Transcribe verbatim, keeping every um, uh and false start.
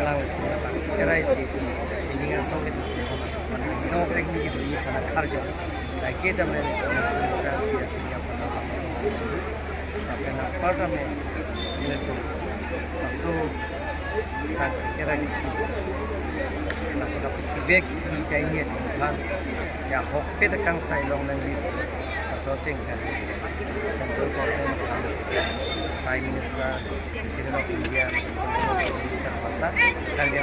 alang arak isi sining aso ke nok rek ni ke ini sana karjo. Lagi tame senior pada tapi na pada me ini tu masuk arak isi masuk ke feedback ini kayak ini kan ya hok pe tekang sai long nang di masuk tingkat central government, Prime Minister, President of India, Minister kota dan dia